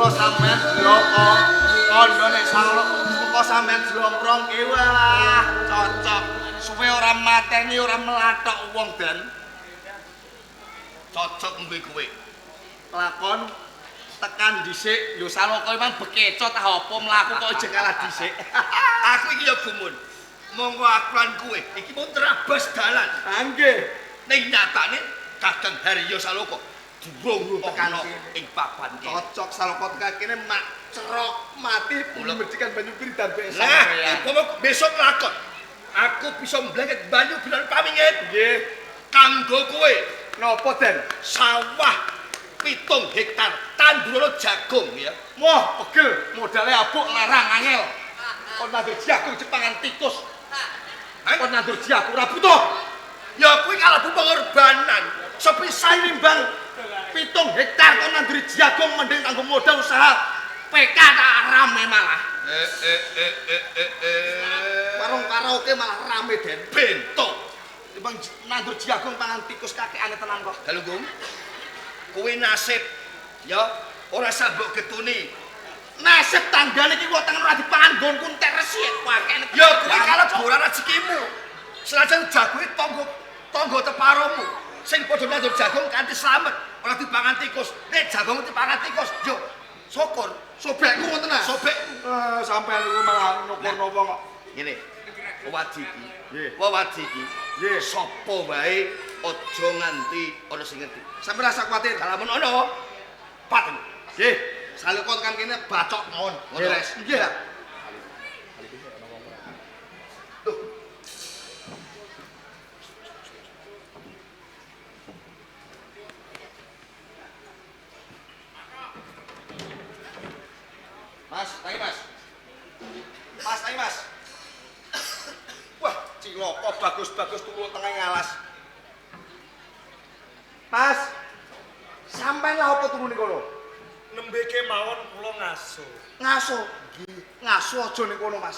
Mula sampean bloko kandha nek Saloko sampean jlomprongke wah cocok. Suwe ora mateni ora melathok wong Den. Cocok nggo kowe. Lakon tekan dhisik lho Saloko emang bekecot ah apa mlaku kok ijek kalah dhisik. Aku iki ya gumun. Monggo aku lan kowe iki mung terabas dalan. Ha nggih. Ning nyatane Kakang Haryo Saloko durung tekan ing papan kene. Cocok Saloko tekan kene mak cerok mati mercikan banyu piridan besok. Lah, umpama besok lakon aku bisa mblengket banyu bilan pamingit. Nggih. Kanggo kowe. Napa, Den? Sawah 7 hektar tandurono jagung ya. Wah, pegel, modale abuk larang angel. Kon nandur jagung jepangan tikus. Kon nandur jagung ora butuh. Ya kuwi kalebu pengorbanan. Sepisan nimbang 7 hektar kon nanduri jagung mending kanggo modal usaha PK tak rame malah. Warung karaoke malah rame, Den. Bento. Timbang nandur jagung pangan tikus kakekane tenan kok. Galunggung. Kuwi nasib ya ora sambok getuni. Nasib tanggane iki kok tangan ora dipangan nggonku entek resik pakene. Ya kuwi kalebu ora rezekimu. Senajan jagunge tangga teparomu sing padha nandur jagung kanthi slamet ora dipangan tikus. Nek jagung dipangan tikus yo syukur. Sobekku ngoten ta? Sobekku. Sampean iku malah nukur-napa kok. Ngene. Wewadi iki. Nggih. Wewadi iki. Nggih. Sapa wae aja nganti ana sing ngerti. Sampeyan rasa kuwatir. Lamun ana paten. Nggih. Saloko tekan kene bacok mawon. Beres. Nggih. Mas, tangi Mas. Mas, tangi Mas. Wah, cilaka bagus-bagus turu tengah ngalas. Mas, sampean lha apa turu ning kono? Nembe kemawon kula ngaso. Ngaso? Nggih. Ngaso aja ning kono, Mas.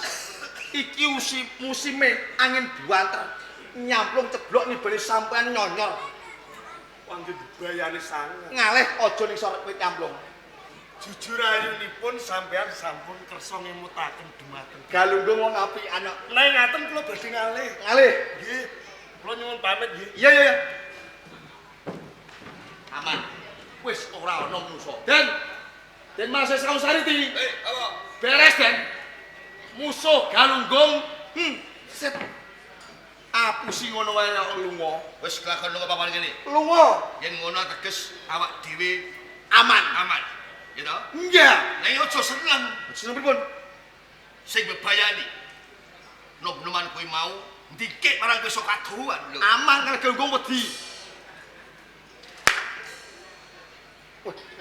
Iki musime angin buanter. Nyamplung ceblok nibane sampean nyonyor. Wangge dibayani sanget. Ngalih aja ning sor wit nyamplung. Jujur ayunipun sampean sampun kersa ngemutaken dumateng. Galunggung wong apikan kok. Nek ngaten kula badhe ngalih. Ngalih. Nggih. Kula nyuwun pamit nggih. Iya iya iya. Aman. Wis ora ana manusa. Den. Den Mas Saung Sariti. Apa? Beres, Den. Musuh Galunggung. Set. Apusi ngono wae kok lunga. Wis kelakon lunga papan kene. Lunga. Yen ngono teges awak dhewe aman. Aman. Ya toh? Nggih. Lah aja seneng. Seneng pripun? Sing bebayani. Nom-noman kuwi mau ndikik marang kowe sok kaduan lho. Aman karo Galunggung wedi.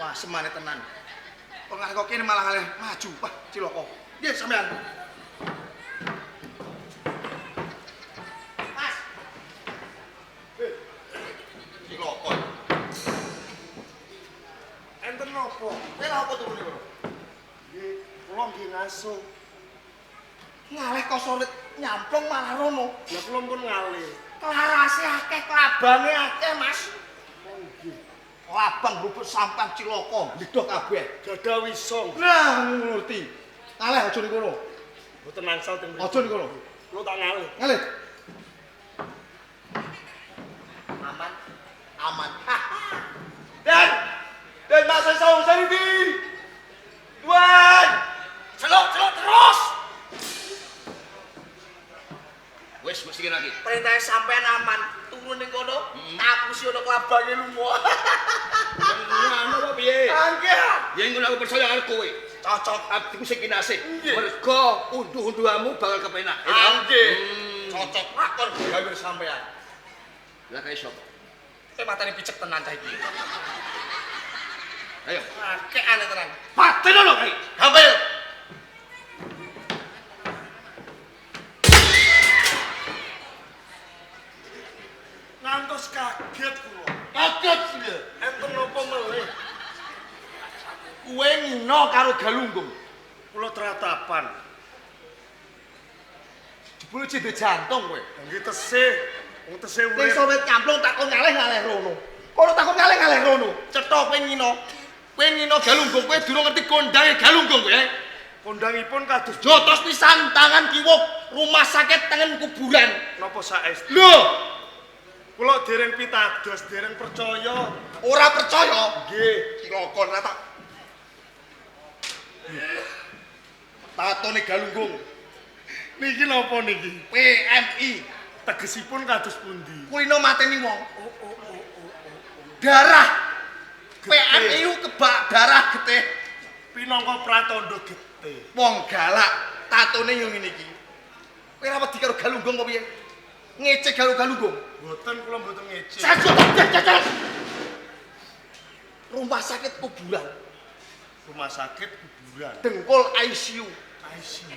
Wah, semane tenan. Kok ngalih kok kene malah ngalih maju. Wah, cilaka. Nggih, sampean. Mas. Cilaka. Enten napa? Kowe lha apa turu niku? Nggih, kula nggih ngaso. Ngalih kok solit nyamplung malah rono. Lah kula pun ngalih. Kelarase akeh, kelabange akeh, Mas. Oh nggih. Labang ruput sampan cilaka, bledhok kabeh. Gadah wisong. Nah, ngerti. Ngalih aja ning kono. Mboten angsal teng mriku. Aja ning kono. Kula tak ngalih. Ngalih. Aman. Aman. Dan Mas Saung Sariti. Tuan. Celok-celok terus. Wis mesti kene lagi. Perintah sampean aman. Turun ning kono, tapusi ana kelabange lunga. Ngono apa piye? Nggih. Yen ngono aku percaya karo kowe. Cocok abdiku sing kinasih. Mergo unduh-unduhamu bakal kepenak. Nggih. Cocok lakon gawe sampean. Lah kae sapa? Kowe matane picek tenan cah iki. Ayo. Akehane tenan. Paten lho kae. Gampil. Ngantos kaget kula. Kaget lho. Enten napa melih? Kowe ngino karo Galunggung. Kula tratapan. Jebule cedhe jantung kowe. Nggih tesih. Wong tesih urip. Ning sowet nyamplung takon ngalih-ngalih rono. Kono takon ngalih-ngalih rono. Cetha kowe ngino. Kowe ngino Galunggung, kowe durung ngerti kondange Galunggung kowe. Kondangipun kados Jotos pisan tangan kiwa rumah sakit tengen kuburan. napa saestu? Lho, Kula dereng pitados, dereng percaya. Ora percaya? Nggih. Cilaka ora tak. Tatone Galunggung. Niki napa niki? PMI. Tegesipun kados pundi? Kulino mateni wong. Oh. Darah. Getih. PMI ku kebak darah getih. Pinangka pratandha getih. Wong galak tatone yo ngene iki. Kowe ora wedi karo Galunggung apa piye? Ngece karo Galunggung. Mboten, kula mboten ngece. Jajal. Rumah sakit kuburan. Rumah sakit kuburan. Dengkul ICU. ICU.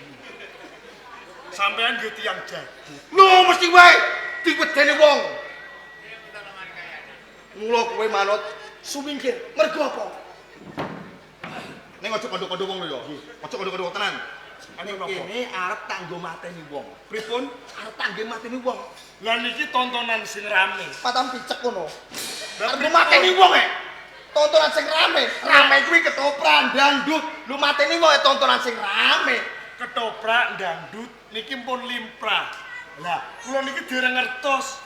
Sampean nggih tiyang jago. Lho mesti wae diwedeni wong. Mula kowe manut sumingkir. Mergo apa? Ning aja kandha-kandha wong lho ya. Aja kandha-kandha wong tenan. Anu napa? Kene arep tak nggo mateni wong. Pripun? Arep tak nggo mateni wong. Lah niki tontonan sing rame. Patam picek kono. Lah Arep nggo mateni wong e. Tontonan sing rame. Rame kuwi ketoprak dangdut. Lu mateni wong e tontonan sing rame. Ketoprak dangdut niki pun limprah. Lah, kula niki dereng ngertos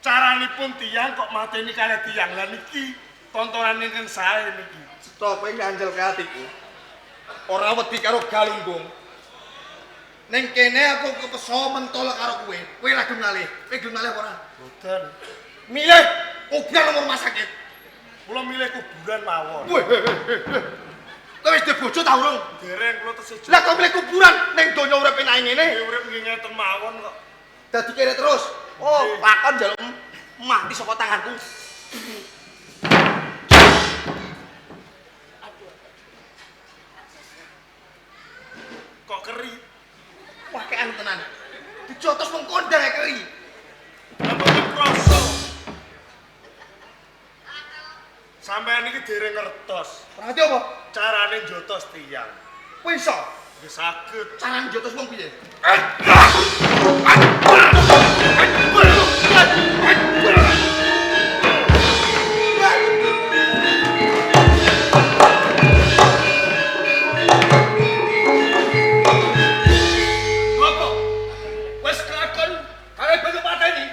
caranipun tiyang kok mateni kalih tiyang. Lah niki tontonan ingkang sae niki. Cetha kowe nganjel ke atiku. Ora wedi karo Galunggung. Ning kene aku kepeso mentol karo kowe. Kowe ra gelem ngalih. Kowe gelem ngalih apa ora? Mboten. Milih kuburan nomor rumah sakit. Kula milih kuburan mawon. Weh. Kowe wis duwe bojo ta urung? Dereng kula tesih. Lah kok milih kuburan ning donya urip enake ngene? Urip nggih ngeten mawon kok. Dadi kere terus. Oh, lakon njaluk mati saka tanganku. Kok keri? Wah, kean tenan. Dijotos wong kondang e keri. Lah mboten krasa. Sampeyan iki dereng ngertos Berarti apa? carane njotos tiyang. Kowe iso Nggih saged. carane njotos wong piye? Apa? Wis kelakon kare banyu pateni.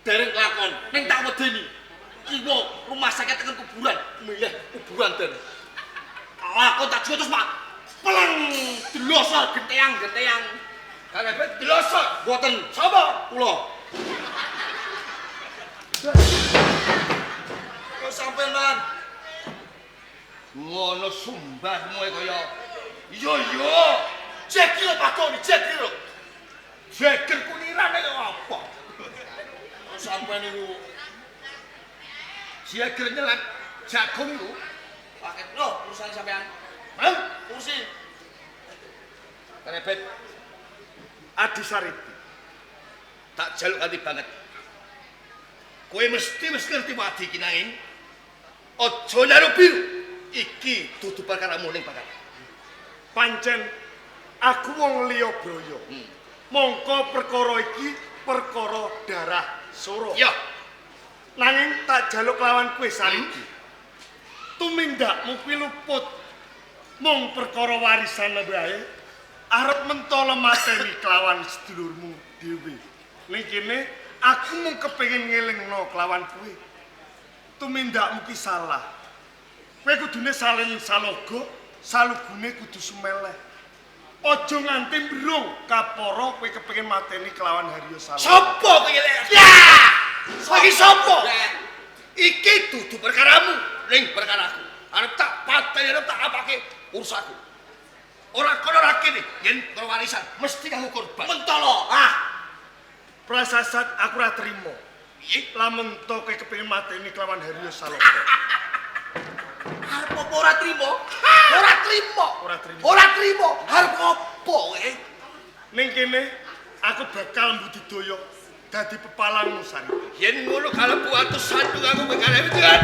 Dereng kelakon, ning tak wedeni. Kiwa rumah sakit tekan kuburan, milih kuburan den. Lakon tak jotos, Pak. Pleng, delosor genteang-genteang. Kare delosor. Mboten. Sapa? Kula. Kok sampean man? Ngono sumbahmu e kaya iya iya. Jekil pakoni, jekil. Jeger kunirane kaya apa? Kok sampean niku jeger nyelak jagung iku. Paket lho urusan sampean. Hah? Kursi. Karebet Adi Sariti. Tak jaluk ati banget. Kowe mesti wis ngerti wadi iki nanging aja nyaru biru. Iki dudu perkaramu ning bakal. Pancen aku wong liya braya. Mongko perkara iki perkara darah soro. Ya, Nanging tak jaluk lawan kowe Sariti. Tumindakmu kuwi luput. Mung perkara warisan wae arep mentolo mateni kelawan sedulurmu dhewe. Ning kene aku mung kepengin ngelingno kelawan kowe. Tumindakmu ki salah. Kowe kudune saling saloga, salugune kudu sumeleh. Aja nganti mbrung kapara kowe kepengin mateni kelawan Haryo Saloga. sapa kowe iki? Ya! Kowe iki sapa? Iki dudu perkaramu ning perkaraku. Arep tak pateni, arep tak apake urusanku. Ora kono ora kene, yen perkara warisan mesti kanggo korban. Mentolo. Ah, Prasasat aku ora trimo. Piye? Lamun to kowe kepengin mateni kelawan Haryo Saloga. Arep apa ora trimo? Ora trimo. Ora trimo. Ora trimo. Arep apa kowe? Ning kene aku bakal mbudidaya dadi pepalangmu Sariti. Yen ngono kalebu atus sandung aku kowe karepe dengan.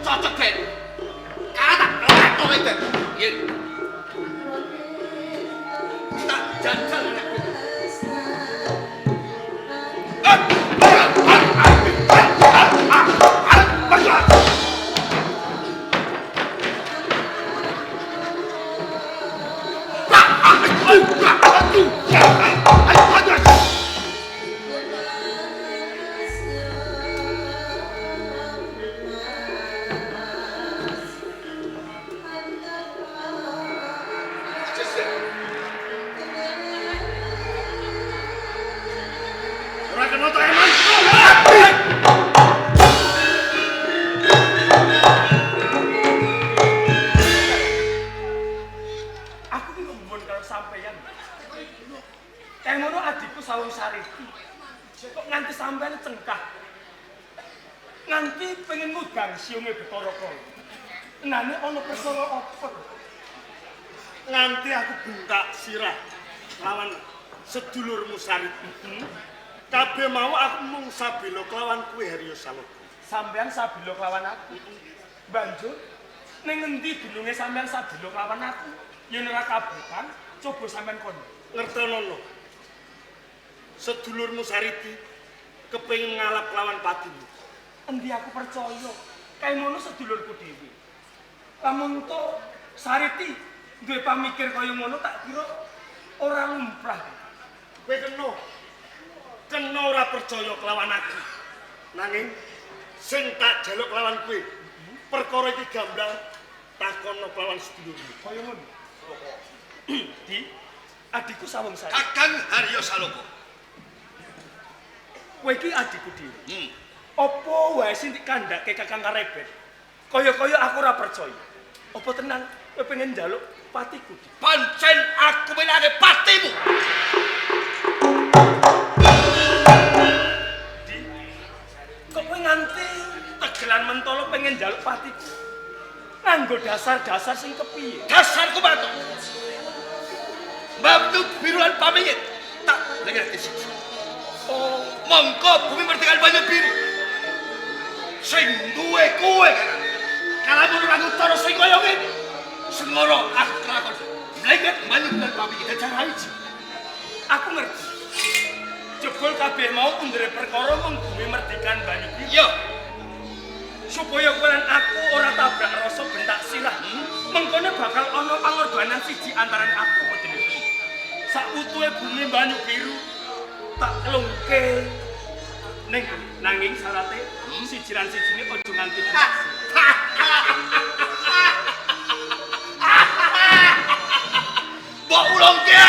Cocok Den. Kalah tak lakone Den. Yen tak jajal anakku. siunge Bathara Kala. Nane ana perkara apa? Nganti aku bentak sirah lawan sedulurmu Sariti. Kabeh mau aku mung sabela kelawan kowe Haryo Saloka. Sampeyan sabela kelawan aku. Banjur ning ngendi dununge sampeyan sabela kelawan aku? Yen ora kabutan, coba sampeyan kono. Ngertonono. Sedulurmu Sariti kepengin ngalap lawan patimu. Endi aku percaya? Kae ngono sedulurku dhewe. Lamun to Sariti duwe pamikir kaya ngono tak kira ora lumrah. Kowe kena. Kena ora percaya kelawan aku. Nanging sing tak jaluk kelawan kowe, perkara iki gamblang takono kelawan sedulurmu. Kaya ngono. Di adikku Sawung Sari. Kakang Haryo Saloka. Kowe iki adikku dhewe. Apa wae sing dikandhake Kakang Karebet? Kaya-kaya aku ora percaya. Apa tenan kowe pengen njaluk patiku? Di? Pancen aku menange patimu. Di. Kok kowe nganti tegelan mentolo pengen njaluk patiku? Nganggo dasar-dasar sing kepiye? Dasarku mantuk. Bantu biruan pamingit tak lengan siji. Oh, mongko bumi merdikan banyu biru. Sing duwe kowe kalamun ora ngutara sing kaya ngene. Sengoro aku kelakon. Mlengket banyu biru pamingit cara iki. Aku ngerti. Jebul kabeh mau undere perkara mung bumi merdikan banyu biru. Iya. Supaya kowe lan aku ora tabrak rasa bentak sirah. Mengkone bakal ana pangorbanan siji antarane aku karo dhewe. Sautuhe bumi banyu biru tak kelungke ning nanging syarate siji lan sijine aja nganti bentak sirah. Mbok ulungke,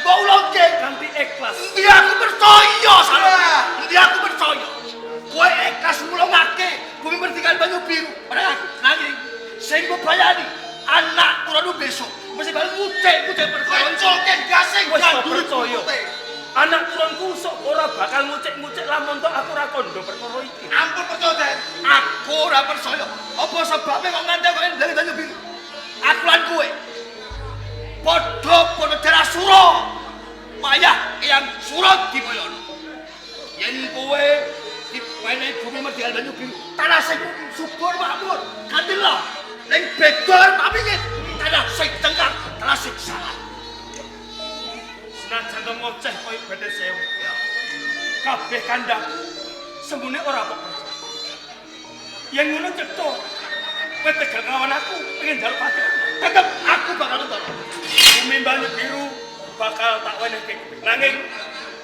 mbok ulungke kanthi ikhlas. Endi aku percaya Saloka. Endi aku percaya. Kowe ikhlas ngulungake bumi merdikan banyu biru marang aku. Nanging sing mbebayani anak turunmu besok mesti bakal ngucek-ngucek perkara iki. Ngucek gasing wis percaya. Anak turunku sok ora bakal ngucek-ngucek lamun tok aku ora kandha perkara iki. Ampun percaya, Den. Aku ora percaya. Apa sebabe kok nganti kok ndang banyu biru? Aku lan kowe padha-padha darah sura. Wayah Eyang Sura Dipoyono. Yen kowe diwenehi bumi merdikan banyu biru, tanah sing subur makmur, gantilah ning beda karo pamingit, tanah sing cengkar, tanah sing salah. Senajan to ngoceh koyo bedhe sewu. Kabeh kandhaku sembune ora kok percaya. Yen ngono cetha, kowe tegal nglawan aku pengen njaluk pati. Tetep aku bakal mentolo. Bumi banyu biru bakal tak wenehke kowe. Nanging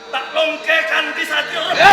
tak longke kanthi satya ora.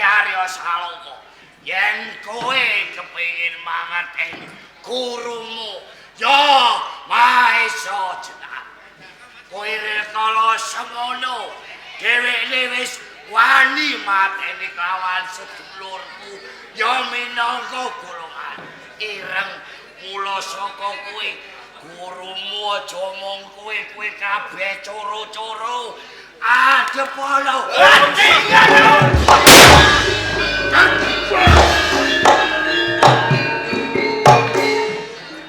Arya Saloka, yen kowe kepengin mangerteni gurumu, ya Mahesa Jenar. Kowe rikala semono dheweke wis wani mateni kawan sedulurku, ya minangka golongan ireng Mula saka kuwi gurumu aja mung kowe, kowe kabeh coro-coro. Adep ana.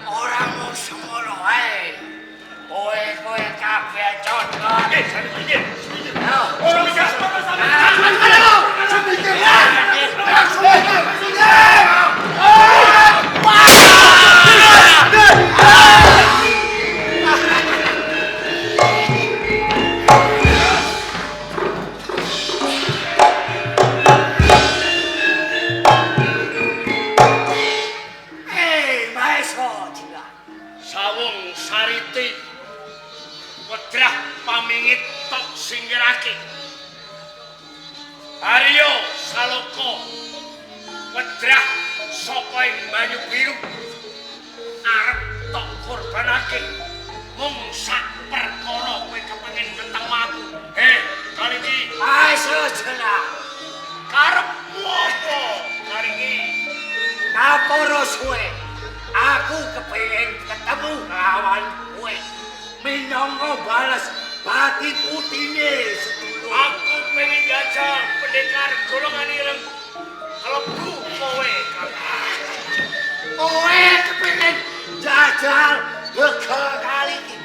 Ora mung semono ae. Kowe-kowe kabeh cocok. Ora bisa. Sawung Sariti wedrah pamingit tok singkirake. Arya Saloka wedrah saka ing banyu biru arep tok korbanake mung sak perkara kowe kepengin ketemu aku. He, Kaliki. Ayo jelah. Karepmu apa, Kaliki? Ngapura suwe. Aku kepengin ketemu lawan kowe. Minangka bales bati putine sedulur. Aku pengen jajal pendekar golongan ireng. Kelebu kowe. Kowe kepengin jajal begal kali iki.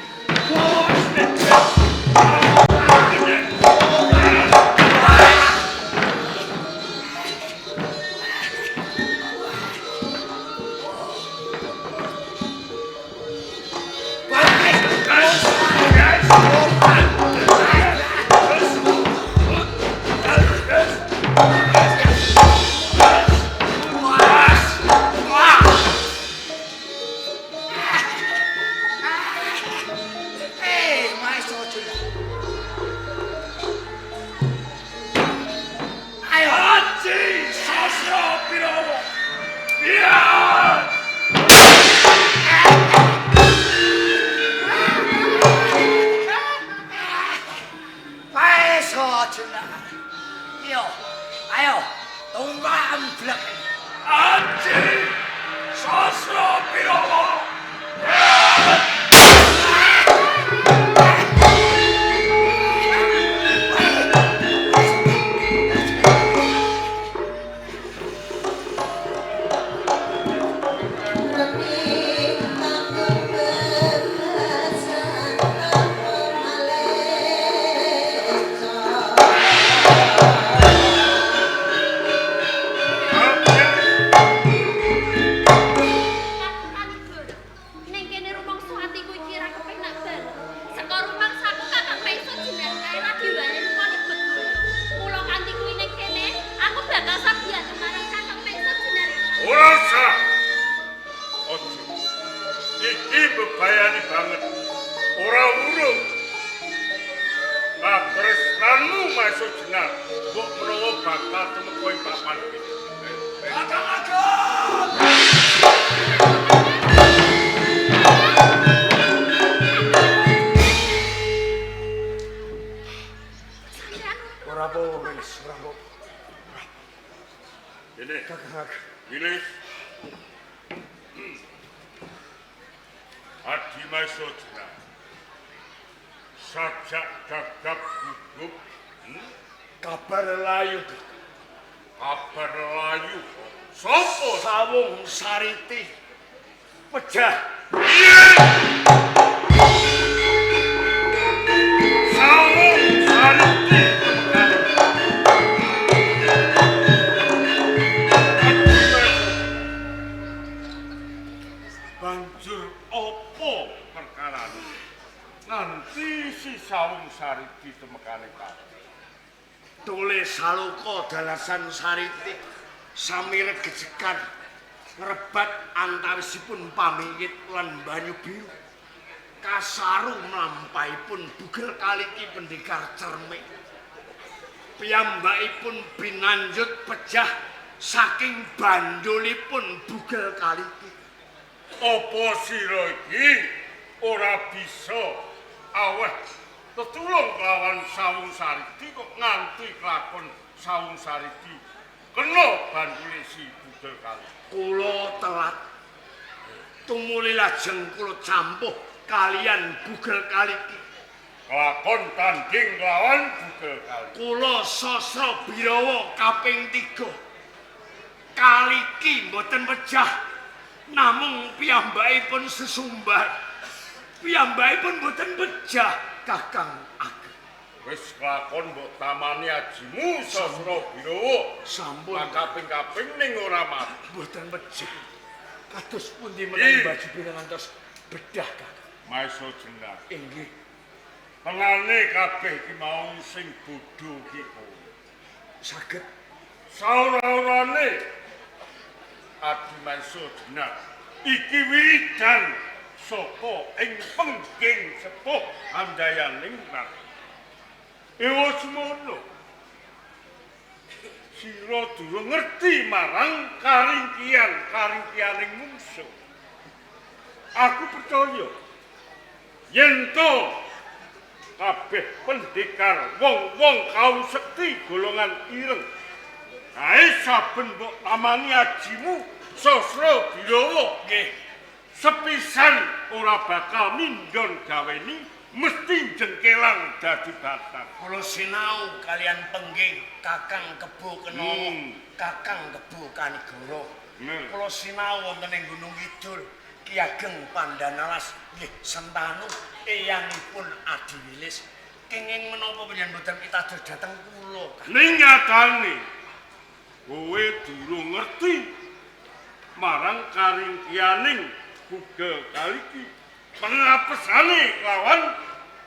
Ayo, tumbak amblek. Aji Sasra Birawa. Iki bebayani banget. Ora urung. Katresnanmu masuk jenar. Mbok menawa bakal tumeka ing papan iki. Kakang Agung. Ora apa-apa, Wilis, ora apa-apa. Ini Kakang Agung. Wilis. Adi Maesha Jenar. Sajak gagap gugup, Kabar layu. Kabar layu. Sopo? Sawung Sariti pejah. Sawung Sariti. Banjur opo perkarane? Nanti si Sawung Sariti temekane kabeh. Tole Saloka dalasan Sariti sami regejekan ngrebat antawisipun pamingit lan banyu biru. Kasaru mlampahipun bugel kaliki pendekar cermik. Piyambakipun binanjut pejah saking bandulipun bugel kaliki. Apa sira iki ora bisa aweh tetulung lawan Sawung Sariti kok nganti kelakon Sawung Sariti kena bandule si bugel kali. Kula telat. Tumuli lajeng kula campuh kaliyan Bugel Kaliki. Kelakon tanding lawan Bugel Kaliki. Kula Sasra Birawa kaping 3. Kaliki mboten pejah, namung piyambakipun sesumbar. Piyambakipun mboten pejah, Kakang Ageng. Wis kelakon mbok tamani ajimu Sasra Birawa. Sampun kaping-kaping ning ora mati. Mboten pejah. Kados pundi menawi baju pirang ngantos bedah, Kakang? Maesa Jenar. Inggih. Tengane kabeh iki mau sing bodho iki kowe. Saged saora-orane Adi Maesa Jenar iki wiridan saka ing pengging sepuh Handayaning Rat. Ewa semono. Sira durung ngerti marang karingkian-karingkianing mungsuh. Aku percaya yen to kabeh pendekar wong-wong kaum sekti golongan ireng kae saben mbok tamani ajimu Sasra Birawa nggih sepisan ora bakal mindhon gaweni mesti jengkelang dadi batang. Kula sinau kalian pengging Kakang Kebo Kenawa, Kakang Kebo Kanigara. Kula sinau wonten ing Gunung Kidul Ki Ageng Pandanalas nggih Sentanu eyangipun Adiwilis. Kenging menapa panjenengan boten pitados dhateng kula? Ning nyatane kowe durung ngerti marang karingkianing Bugel Kaliki pengapesane lawan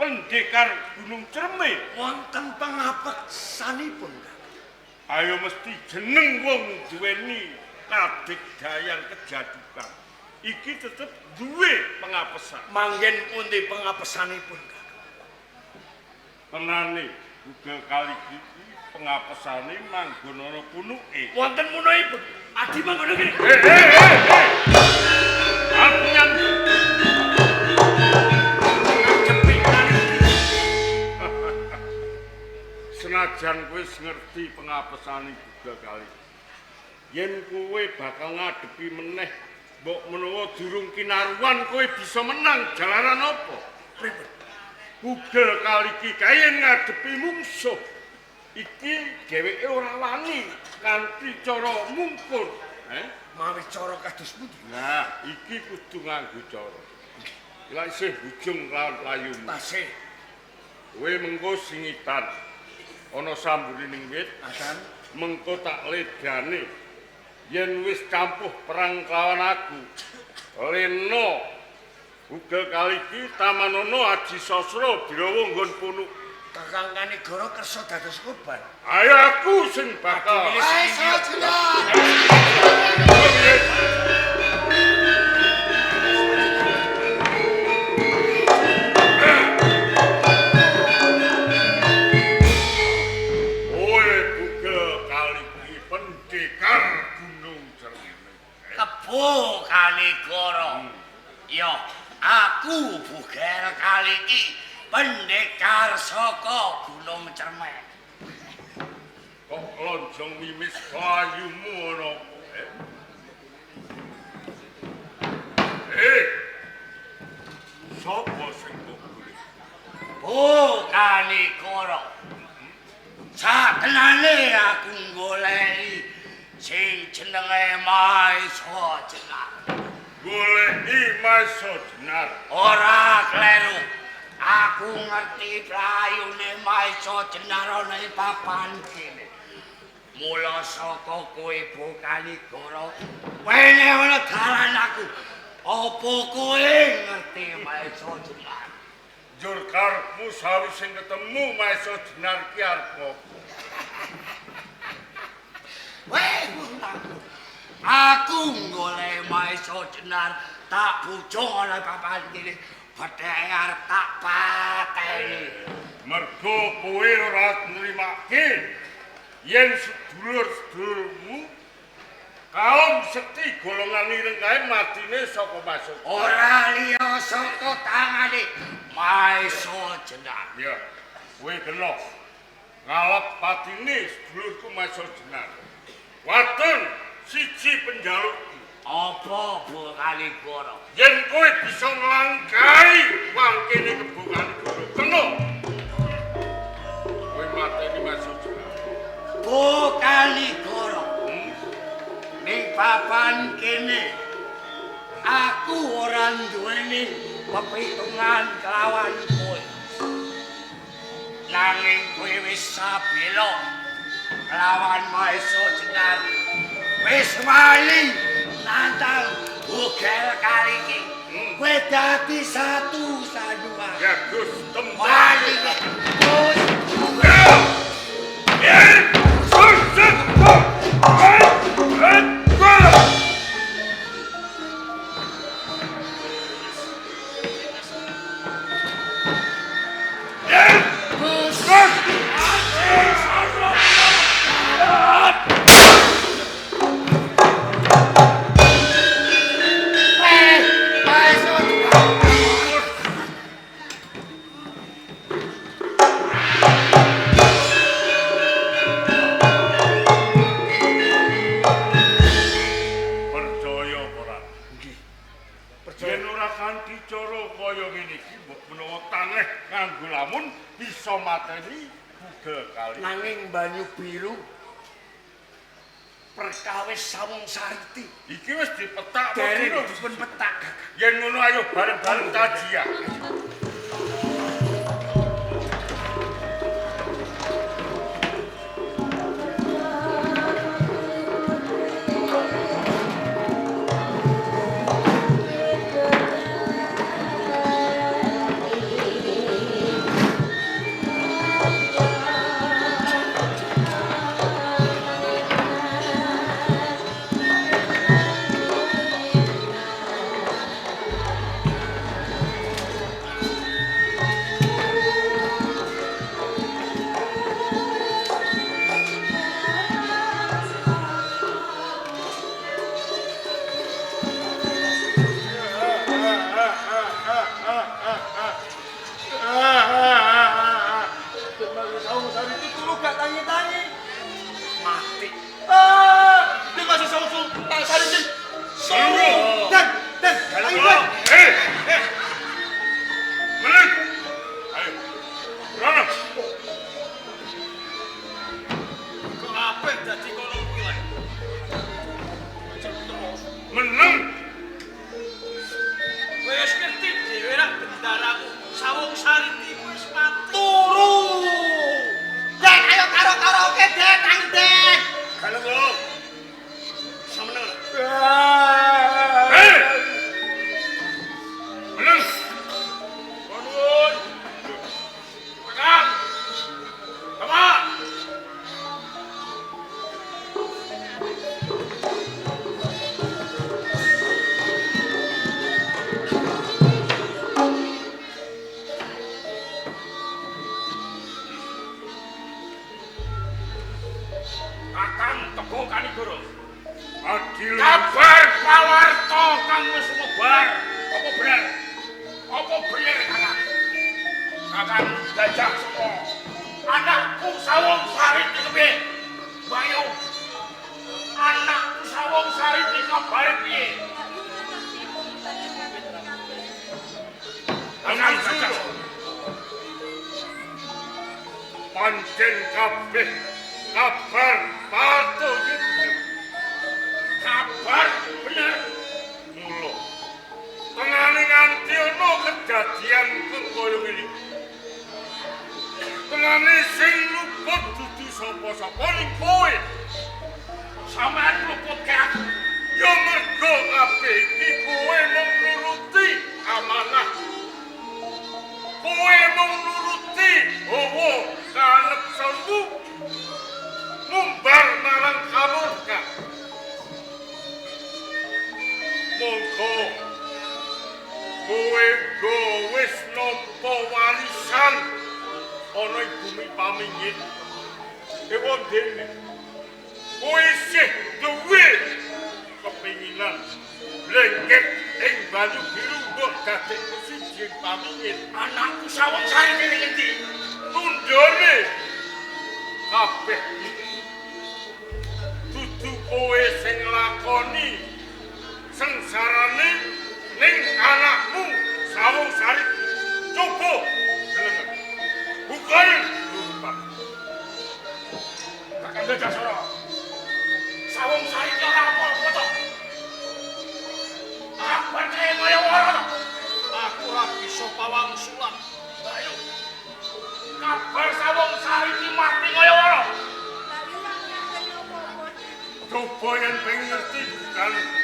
pendekar Gunung Cerme. Wonten pengapesanipun, Kakang? Ayo mesti jeneng wong duweni kadigdayan kejadukan. Iki tetep duwe pengapesan. Manggen pundi pengapesanipun, Kakang? Tenane Bugel Kaliki iki pengapesane manggon ana punuke. Wonten punukipun. Adi manggon kene. Aku nyang senajan kowe wis ngerti pengapesane Bugel Kaliki. Yen kowe bakal ngadepi meneh mbok menawa durung kinaruan kowe bisa menang jalaran apa? Pripun? Bugel Kaliki kae ngadepi mungsuh. Iki dheweke ora wani kanthi cara mungkur. Mawi cara kados pundi? Nah, iki kudu nganggo cara. Lha isih bujung lawan layumu. Tasih. Kowe mengko singitan. Ana sambune ning wit, Adan mengko tak ledane. Yen wis campuh perang kelawan aku, lena Bugel Kaliki tamanono Aji Sasra Birawa nggon punuk. Kakang Kanigara kersa dados korban. Ayo aku sing bakal. Maesa Jenar. Kowe Bugel Kaliki pendekar Gunung Cerme. Kebo Kanigara. Ya, aku Bugel Kaliki pendekar saka Gunung Cerme. Kok lonjong wimis kayumu ana apa? Sapa sing mbok golek? Oh, Kanigara. Sakenane aku goleki sing jenenge Maesa Jenar. Goleki Maesa Jenar. Ora kleru. Aku ngerti playune Maesa Jenar ana ing papan kene. Mula saka kowe Kanigara, wene ana dalan aku. Apa kowe ngerti Maesa Jenar? Njur karepmu sawise ketemu Maesa Jenar ki arep apa? Weh, aku golek Maesa Jenar tak bujung ana papan kene. Betheke arep tak pateni. Mergo kowe ora nrimake yen sedulur-sedulurmu kaum sekti golongan ireng kae matine saka Maesa. Ora liya saka tangane Maesa Jenar. Ya, kowe kena ngalap patine sedulurku Maesa Jenar. Waton siji penjalukku. Apa Bu Kaligoro? Yen kowe bisa nglangkai wangkene Kebo Kaligoro, kena. Kowe mateni Mas Jenar. Bu Kaligoro. Ning papan kene aku ora duweni pepitungan kelawan kowe. Nanging kowe wis sabela kelawan Mahesa Jenar. Wis wali nantang Bugel Kaliki. Kowe dadi satu sanua. Ya Gus, tempat. Wali Gus. Percaya ora? Nggih. Yen ora kanthi cara kaya ngene iki mbok menawa tangeh nganggo lamun bisa mateni Bugel Kali. Nanging banyu biru perkawis Sawung Sariti. Iki wis dipetak Dereng dipun petak. Yen ngono ayo bareng-bareng kajian. Sawung Sariti turu gak tangi-tangi. Mati. Ah, dia masih Sawung Sariti. Turu. Dan, dan, tangi dan. Eh, meneng. Ayo, rono. Kok apik dadi kono kuwi lho. Terus. Meneng. Wis ngerti dhewe rak bendaraku Sawung Sariti wis mati. Turu. Dek, ayo karo karaoke, Dek, tangi, Dek. Galunggung. Semeneng. Eh. Meneng. Nuwun. Kakang. Bapak. Kakang Teguh Kanigoro. Adil. Kabar pawarta kang wis sumebar. Apa bener? Apa bener Kakang? Kakang Gajah Sukma. Anakku Sawung Sariti kepiye? Bayu. Anakku Sawung Sariti kabare piye? Kakang Gajah. Pancen kabeh kabar patuh iki bener. Kabar bener. Mula tengane nganti ana kedadian kang kaya ngene. Tengane sing luput dudu sapa-sapa ning kowe. Sampeyan luputke aku. Ya mergo kabeh iki kowe mung nuruti amanah. Kowe mung nuruti hawa kanepsanmu ngumbar marang kamurka. Monggo kowe go wis nampa warisan ana ing bumi pamingit. Ewa dene kowe isih duwe kepinginan lengket ing banyu biru mbok dadekke siji ing pamingit. Anakku Sawung Sariti ning endi? Tundhone kabeh iki dudu kowe sing nglakoni Sengsarane ning anakmu Sawung Sari. Coba delengen. Bukaen lupa. Kakang Gajah. Sawung Sari ki ora apa-apa to. Kabar kaya kaya ora to. Aku ora bisa pawang sulam. Ayo. Kabar Sawung Sari ki mati kaya ora. Coba yen pengen ngerti bukan lupa.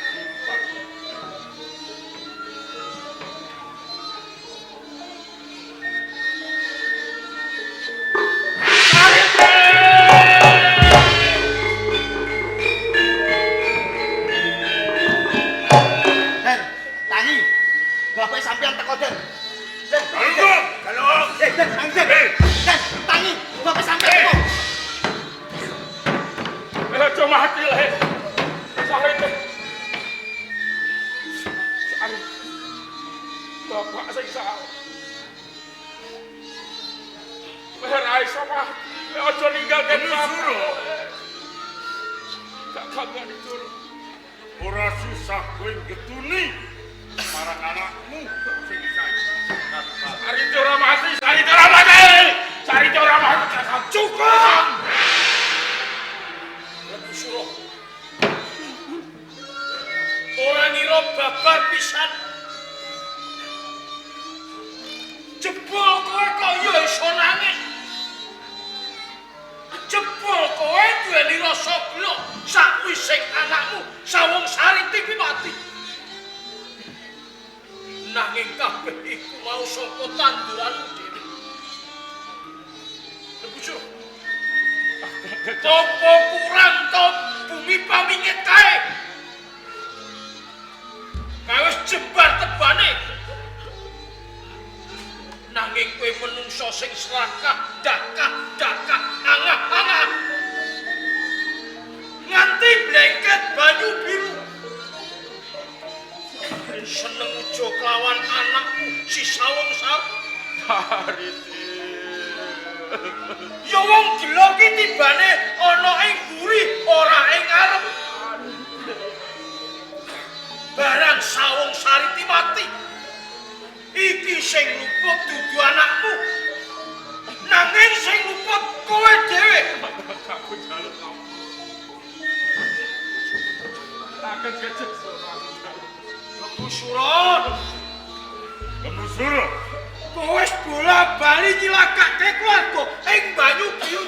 Den, tangi. Bapak sampean teko, Den. Den, Galung, Den, Den, tangi, Den. Den, tangi. Bapak sampean teko. Aja mati le. Sarite. Sari. Bapak sing salah. Ora iso mati, aja ninggalke Suro. Kakang Kanigoro. Ora susah kowe ngetuni marang anakmu sing saiki. Sarite ora mati, Sarite ora mati. Sarite ora mati, Kakang. Cukup. Lembu Suro. Ora ngira babar pisan. Jebul kowe kok ya iso nangis. Jebul kowe duweni rasa gelo sakwise anakmu Sawung Sariti kuwi mati. Nanging kabeh iku mau saka tanduranmu dhewe. Lembu Suro. Apa kurang to bumi pamingit kae? Kae wis jembar tebane. Nanging kowe menungso sing serakah, dakah, dakah, angah-angah. Nganti blengket banyu biru. Seneng ujo kelawan anakmu si Sawung Sari. Sariti. Ya wong gila ki tibane ana ing mburi ora ing ngarep. Barang Sawung Sariti mati. Iki sing luput dudu anakmu. Nanging sing luput kowe dhewe. Aku njaluk ampun. Kakang Gajah Sora aku njaluk. Lembu Suro. Lembu Suro. Kowe wis bola-bali nyilakake keluarga ing banyu biru.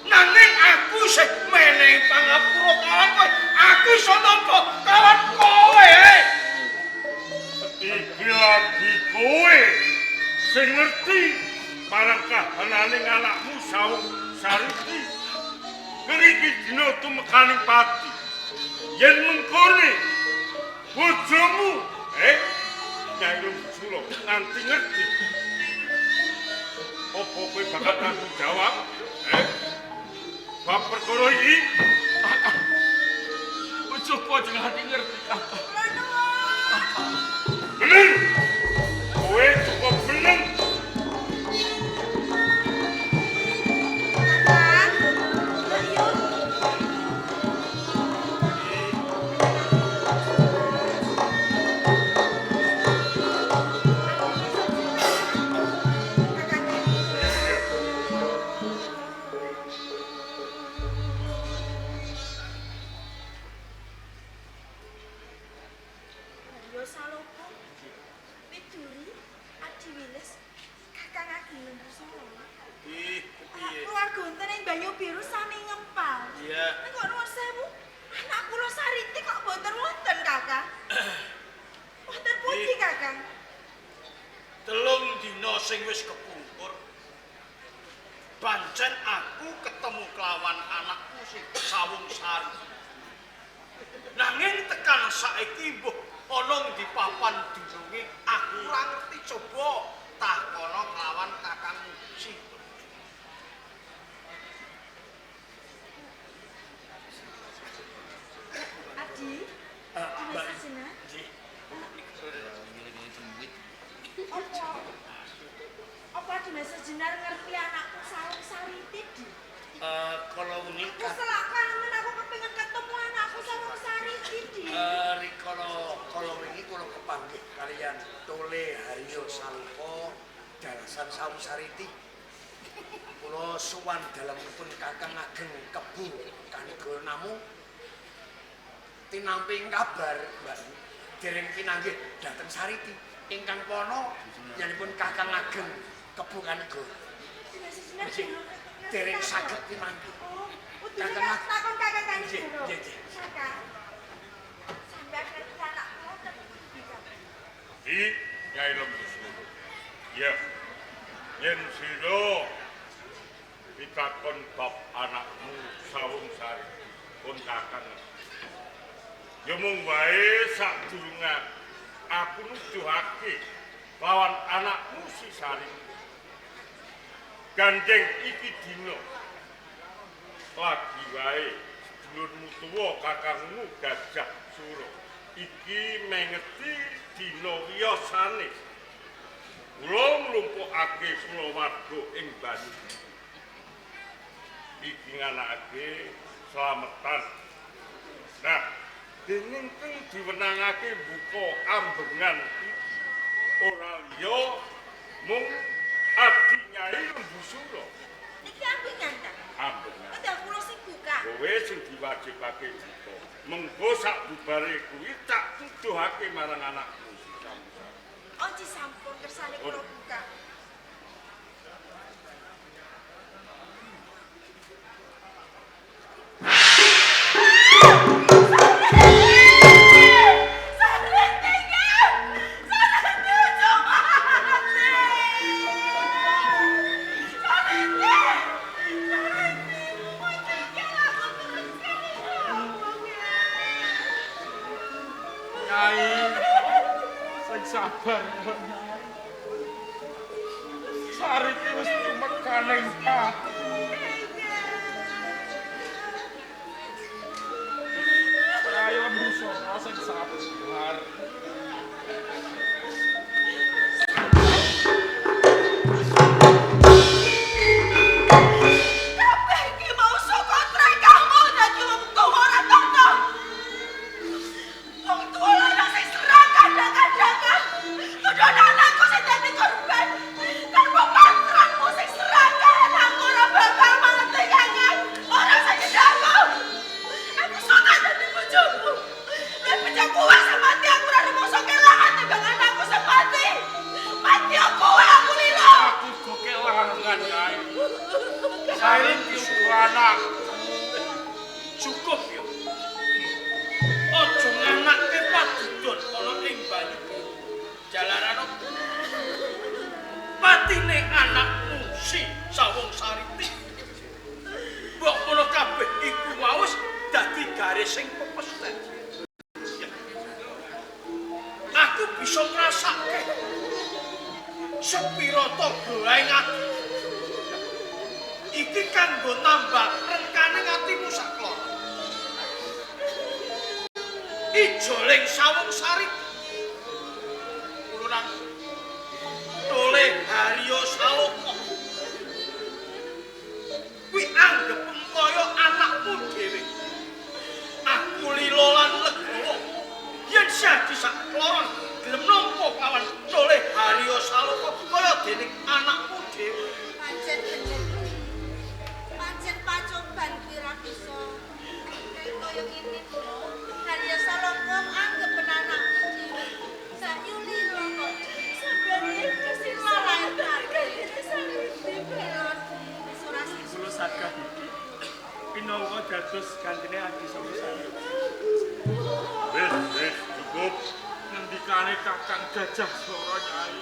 Nanging aku sing menehi pangapura kawan kowe, aku iso nampa kawan kowe. Iki lagi kowe sing ngerti marang kahanane anakmu Sawung Sariti. Ngriki dina tumekaning pati. Yen mengkone bojomu, Nyai Lembu Suro nganti ngerti. Apa kowe bakal tanggung jawab? Bab perkara iki Coba aja nganti ngerti, Kakang. Bener. Kowe cukup bener. Kakang, ayo. Yo Saloko, Widuri, Adiwilis, Kakang Ageng Lembu Suro. Ih, kepiye? Keluarga wonten ing Banyu Biru sami ngempal. Iya. Nek kok nuwun sewu, anak kula Sariti kok mboten wonten, Kakang. Wonten pundi, Kakang? Telung dina sing wis kepungkur. Pancen aku ketemu kelawan anakku sing Sawung Sari. Nanging tekan saiki mbuh ana di papan dununge aku ora ngerti, coba takono kelawan kakangmu si. Adi, Mbak. Sajena. Nggih. Apa? Apa Adina Sejenar ngerti anakku Sawung Sariti, Di? Kalau Aku selak kangen, aku kepengin ketemu anakku Sawung Sariti. Sariti, Dik? Rikala kala wingi kula kepanggih kaliyan Tole Haryo Saloka dalasan Sawung Sariti. Kula sowan dalemipun Kakang Ageng Kebo Kanigara namung tinampi kabar Mbak dereng pinanggih dhateng Sariti ingkang pono yanipun Kakang Ageng Kebo Kanigara. Dereng saged pinanggih. Kakang takon Kakang Kanigara. Nggih, nggih. Kakang. Sampeyan ngerti anak kula ten pundi, Kakang? Di Nyai Lembusura. Ya. Yen sira pitakon bab anakmu Sawung Sariti pun Kakang. Ya mung wae sadurunge aku nuduhake lawan anakmu si Sariti. Gandeng iki dina lagi wae sedulurmu tuwa kakangmu Gajah Sura iki mengeti dina wiyosane. Kula nglumpukake kulawarga ing banyu. Iki nganakake slametan. Nah, dening keng diwenangake buka ambengan iki ora liya mung adi Nyai Lembusura. Niki ambengan ta? Ambengan. Udah kula sing buka. Kowe sing diwajibake buka. Mengko sak bubare kuwi tak tuduhake marang anakmu si Samsa. Oji sampun kersane kula buka. Sabar Nyai. Sariti wis tumekaning pati. Nyai Lembusura sing sabar. Kabeh iki mau saka trekamu dadi wong tuwa ora tata. Wong tuwa lanang sing serakah kadang-kadang. Tuduhan anakku sing dadi korban. Tanpa pantranmu sing serakah anakku ora bakal mati kangen. Ora usah nyedhakku. Aku suka dadi bojomu. Nek bojoku wis mati aku ora rumangsa kelangan timbang anakku sing mati. Mati kowe aku lilo. Aku uga kelangan Nyai. Sariti uga anakku. Cukup ya. Aja nganake padudon ana ing banyu. Jalaran patine anakmu si Sawung Sariti. Mbok menawa kabeh iku waos dadi garis sing pepesten. Aku bisa ngrasake sepira togae ati. Iki kanggo nambah rengkane atimu sakloro. Ijoling Sawung Sariti nang Tole Haryo Saloka kuwi anggepem kaya anakmu dhewe. Aku lila lan legawa yen Syadi sakloron gelem nampa kawan Tole Haryo Saloka kaya dening anakmu dhewe. Pancen bener. Pancen pacoban kuwi ra bisa. Kaya ngene lho. Haryo Saloka anggepen anakmu dhewe. Mbak Yuli kok sampeyan iki malah Kula sagah iki pinangka dados gantine Adi Sawung Sariti. Wis, wis cukup. Ngendikane Kakang Gajah Sura Nyai.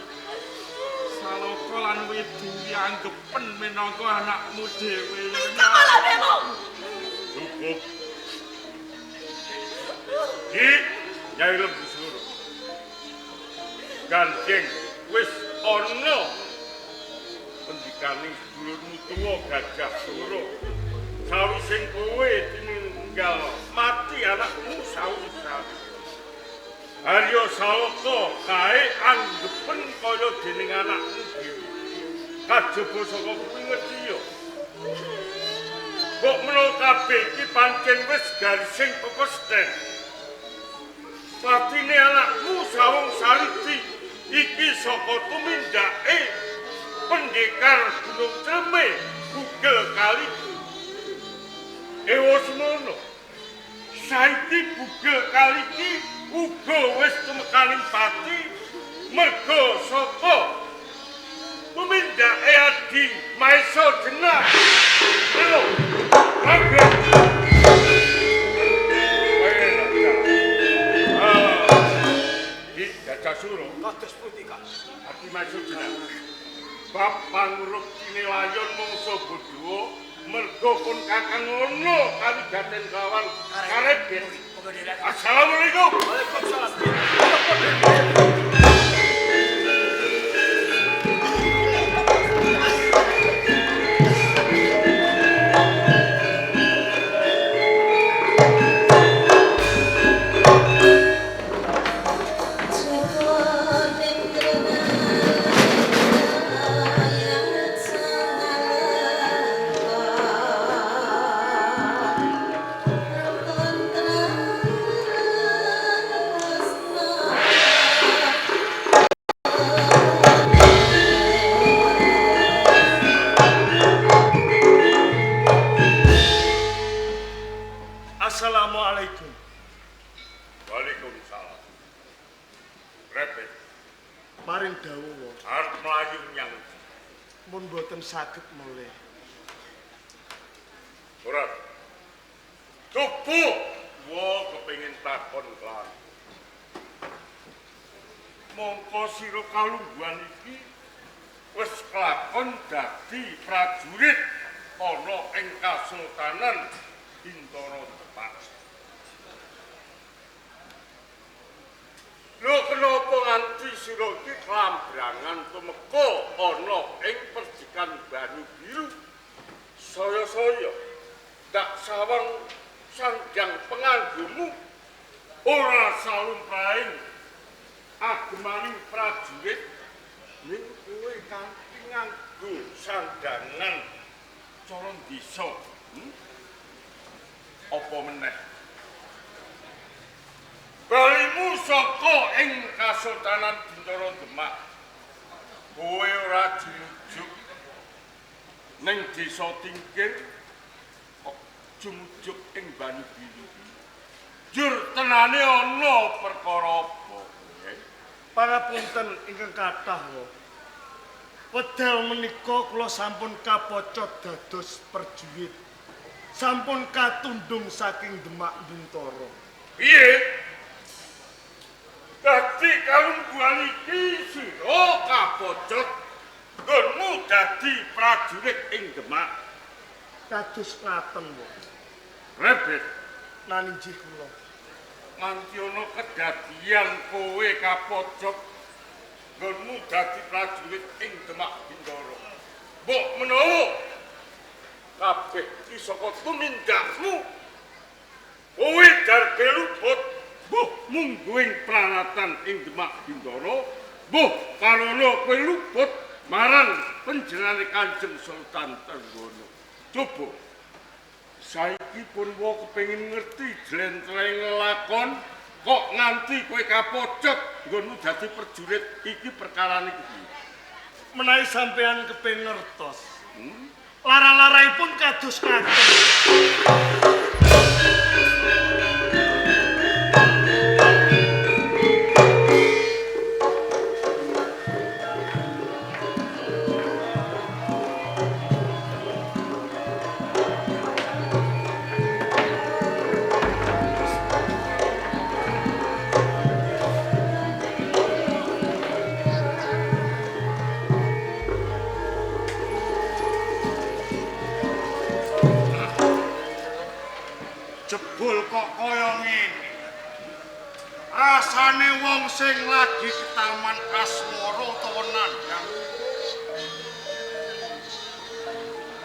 Saloka lan Wedi anggepen minangka anakmu dhewe. Malah bemo. Cukup. Ki Nyai Lembusura. Gandeng wis ana pendikane sedulurmu tuwa Gajah Sura. Sawise kowe tininggal mati anakmu Sawung Sariti. Haryo Saloka kae anggepen kaya dening anakmu dhewe. Kajaba saka kuwi ngerti ya. Mbok menawa kabeh iki pancen wis garising pepesten. Patine anakmu Sawung Saridi iki saka tumindake pendekar Gunung Cerme Bugel Kaliki. Ewa semono, saiki Bugel Kaliki uga wis tumekaning pati merga saka tumindake Adi Maesa Jenar. Halo, kabeh. Suro kados pundi Kak? Adi Maesa Jenar. Bab pangruktine layon mangsa bodho merga pun kakang ngono kawigaten kawan karebet. Assalamualaikum. Waalaikumsalam. Assalamualaikum. Waalaikumsalam. Repet. Paring dawuh. Arep mlayu nyang mun boten saged mulih. Ora. Coba wa kepengin takon lan. Mongko sira kalungguhan iki wis kelakon dadi prajurit ana ing Kasultanan Bintara Demak. Lho kenapa nganti sira iki klambrangan tumeka ana ing perdikan Banyu Biru? Saya-saya tak sawang sandang penganggumu ora salumprahing agemaning prajurit ning kowe kanthi nganggo sandangan cara desa. Apa meneh balimu saka ing Kasultanan Bintara Demak kowe ora dirujuk ning desa Tingkir kok jumujuk ing Banyu Biru. Jur tenane ana perkara apa? Pangapunten ingkang kathah wa. Wedal menika kula sampun kapocot dados prajurit. Sampun katundhung saking Demak Bintara. Piye? Dadi kalungguhan iki sira kapocot nggonmu dadi prajurit ing Demak. Kados ngaten wa. Rebet naninjih kula. Nganti ana kedadian kowe kapocot nggonmu dadi prajurit ing Demak Bintara. Mbok menawa kabeh iki saka tumindakmu kowe darbe luput mbuh mungguing pranatan ing Demak Bintara, mbuh karana kowe luput marang panjenengane Kanjeng Sultan Trenggono. Coba saiki pun wa kepengin ngerti jlentrehing lakon kok nganti kowe kapocot nggonmu dadi prajurit iki perkarane piye? Menawi sampeyan kepengin ngertos, lara-laraipun kados ngaten. Jebul kok kaya ngene. Rasane wong sing lagi ketaman asmara utawa nandhang.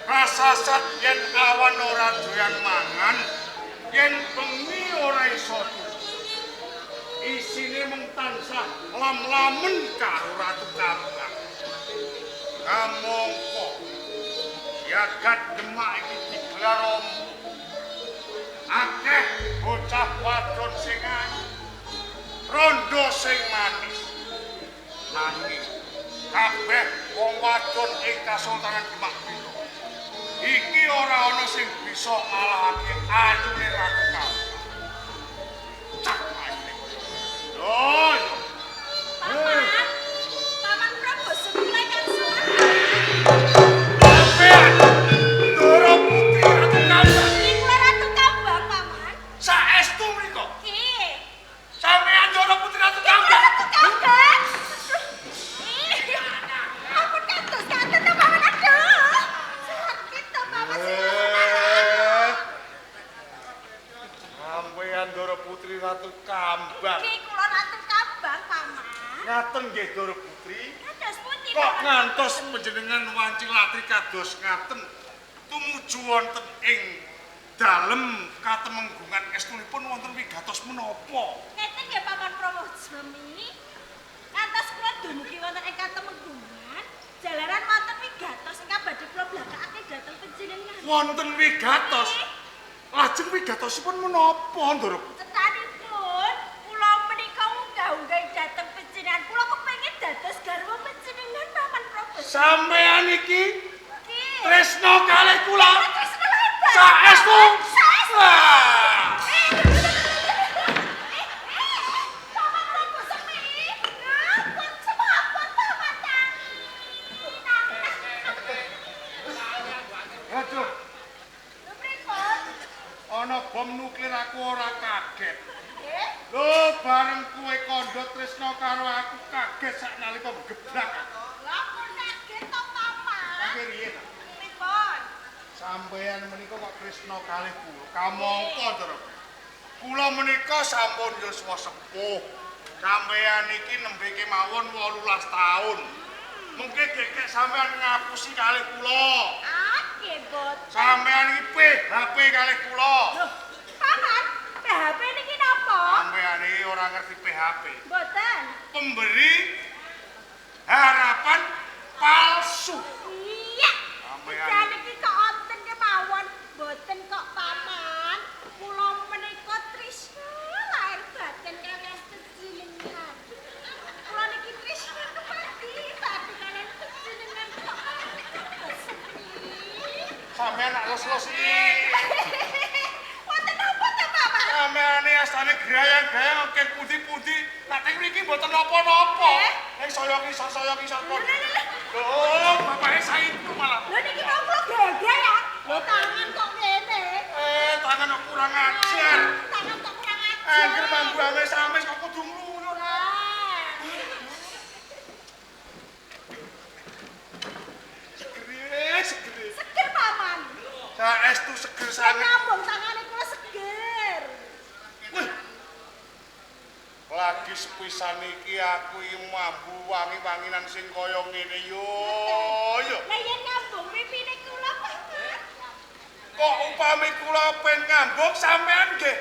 Rasa yen awan ora doyan mangan, yen bengi ora iso turu. Isine mung tansah lam-lamen karo Ratu Kambang. Kamangka jagat Demak iki digelar ombo. Akeh bocah wadon sing ayu. Rondo sing manis. Nanging kabeh wong wadon ing Kasultanan Demak Biro iki ora ana sing bisa ngalahake ayune Ratu Kambang. Cak ayune koyo. Yo yo. Paman. Paman Prabu Semi kan suara. Sampeyan Ndoro Putri Ratu Kambang. Iki kula Ratu Kambang, Paman. Saestu mriku. Nggih. Sampeyan Ndoro Putri Ratu Kambang. Ratu Kambang. Ampun kados ngaten to, Paman. Aduh. Sakit to, Paman sing Sampeyan Ndoro Putri Ratu Kambang. Nggih, kula Ratu Kambang, Paman. Ngaten nggih Ndoro Putri. Kados pundi? Kok ngantos panjenengan wanci latri kados ngaten tumuju wonten ing dalem katemenggungan estunipun wonten wigatos menapa? Ngeten nggih Paman Prabu Semi. Ngantos kula dumugi wonten ing katemenggungan, jalaran wonten wigatos ingkang badhe kula blakakake dhateng panjenengan. Wonten wigatos. Lajeng wigatosipun menapa, Ndoro? Cetanipun kula menika unggah-unggahi dhateng panjenengan. Kula kepengin dados garwa panjenengan Paman Prabu. Sampeyan iki Nggih. tresna kalih kula. Tresna lahir batin. Saestu. Saestu. Wah. Paman Prabu Semi. Ampun semaput Paman tangi. Aduh, Lho pripun? ana bom nuklir aku ora kaget. Nggih. Lho, bareng kowe kandha tresna karo aku kaget saknalika geblak aku. Lah pun kaget to Paman. Iki riye ta? Pripun? Sampeyan menika kok tresna kalih kula. Kamangka, Ndara. Kula menika sampun yuswa sepuh. Sampeyan iki nembe kemawon 18 taun. Mungkin gekek sampeyan ngapusi kalih kula. Ah, nggih mboten. Sampeyan iki PHP kalih kula. Loh, Paman, PHP niki napa? Sampeyan iki ora ngerti PHP. Mboten. Pemberi harapan palsu. Iya. Sampeyan Jan iki kok wonten kemawon, mboten kok Paman. Kula menika trisna lahir batin kaliyan panjenengan. Kula niki trisna kepati batin kaliyan panjenengan kok. Sampeyan nak los-los iki. Wonten napa ta, Paman? Sampeyan asane grayang-grayang akeh pundi-pundi. Lah teng mriki mboten napa-napa. Ning saya kisah kok. Lho, bapake saitu malah. Lho niki mau kula gaya-gaya. Tangan kok ngene. Tangan kok kurang ajar. Tangan kok kurang ajar. Angger mambu amis-amis kok kudu ngluyur. Segere, segere. Seger, Paman. Saestu seger sanget. Ngambung tangane kula seger. Wih. Lagi sepisan iki aku iki mambu wangi-wanginan sing kaya ngene yo. Yo. Lah yen ngambung pipine kula, Paman. Kok upami kula pen ngambung sampean nggih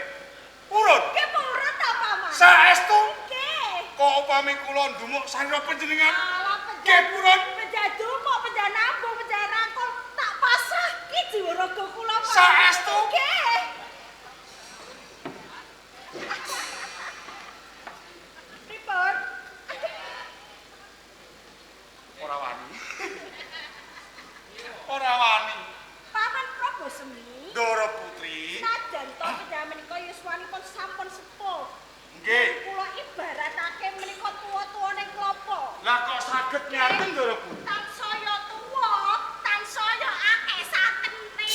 purun. Nggih purun ta, Paman? Saestu Nggih. kok upami kula ndumuk sarira panjenengan Alah nggih purun. Penjadumuk, penjanambung, penjarangkul tak pasrahke jiwa raga kula, Paman. Saestu? Nggih. Pripun? Ora wani. Ora wani. Paman Prabu Semi. Ndoro Putri. Najan to panjenengan menika yuswanipun sampun sepuh. Nggih. Kula ibaratake menika tuwa-tuwane klopo. Lah kok saged ngaten Ndoro Putri? Tansaya tuwa, tansaya akeh santene.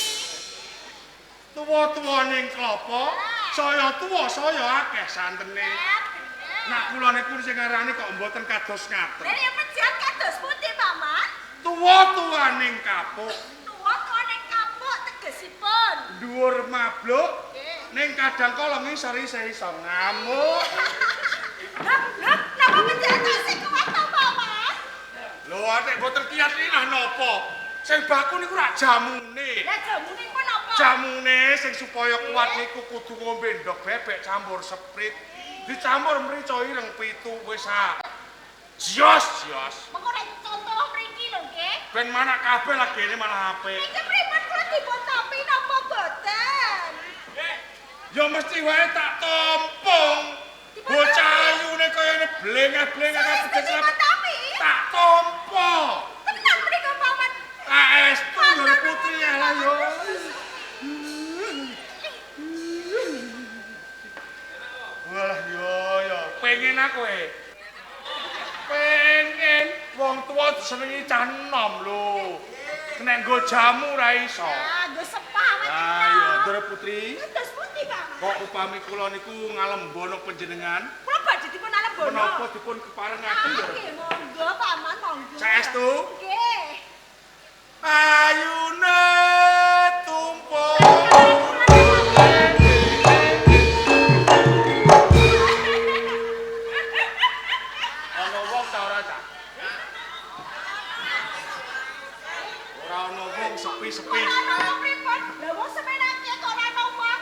Tuwa-tuwane klopo, saya tuwa saya akeh santene. Nak kula niku sing ngarani kok mboten kados ngaten. Lah ya pejahat kados pundi, Paman? Tuwa-tuwaning kapuk, Tuwa-tuwane kapuk tegesipun. dhuwur mabluk, Nggih. ning kadang kala ngisor isih iso ngamuk. Lah, lah, napa pejahat sing kuat to, Paman? Lho, atik mboten kiat iki nah napa? Sing baku niku rak jamune. Lah jamune pun apa? Jamune sing supaya kuat niku kudu ngombe ndok bebek campur sprite. Dicampur mrica ireng pitu wis ah. Jos, jos. Mengko nek contoh mriki lho nggih. Ben manak kabeh lagene malah apik. Niki pripun kula dipun tampi napa mboten? Ya mesti wae tak tompong. Bocah ayu Blengah-blengah Saestu kabeh dipun tampi. Tak tampa. Tenan menika paman. Saestu Ndoro Putri alah yo. Walah yo yo, pengen aku e. Pengen wong tuwa disenengi cah enom lho. Nek nggo jamu ora iso. Ah, nggo sepah wae. Ayo, Ndoro Putri. Kados pundi, Paman? Kok upami kula niku ngalembono panjenengan? Kula badhe dipun alembono. Menapa dipun keparengaken, Ndoro? Nggih, monggo Paman, monggo. Saestu? Nggih. Ayune tumpuk. Ana wong ta ora, Cak? Ora ana wong sepi-sepi. Ora ana wong pripun? Lah wong semenake kok ora ana wong.